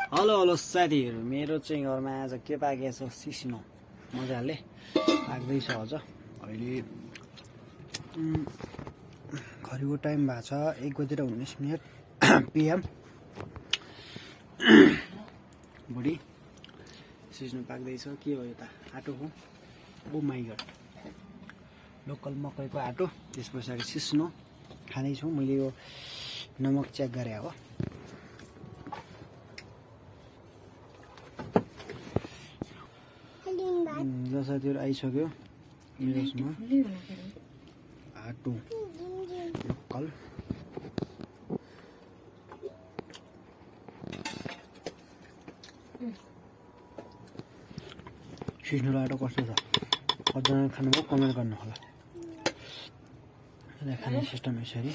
Hello साथीहरू, मेरो चाहिँ घरमा आज के पाकेको छ? सिस्नो मजाले पाक्दैछ अझ। अहिले घडीको टाइम भएको छ 1:19 PM। बुढी सिस्नो पाक्दैछ। के हो यो त? आटो हो। ओ माई गड, लोकल मकैको आटो। त्यस पछाडि सिस्नो खाँदैछु। मैले यो नमक चेक गरे हो। साथीहरू आइसक्यो मेरोमा आटो लोकल। सिस्नो आटो कस्तो छ? कतिजना खानुभयो कमेन्ट गर्नु होला। खाने सिस्टम यसरी।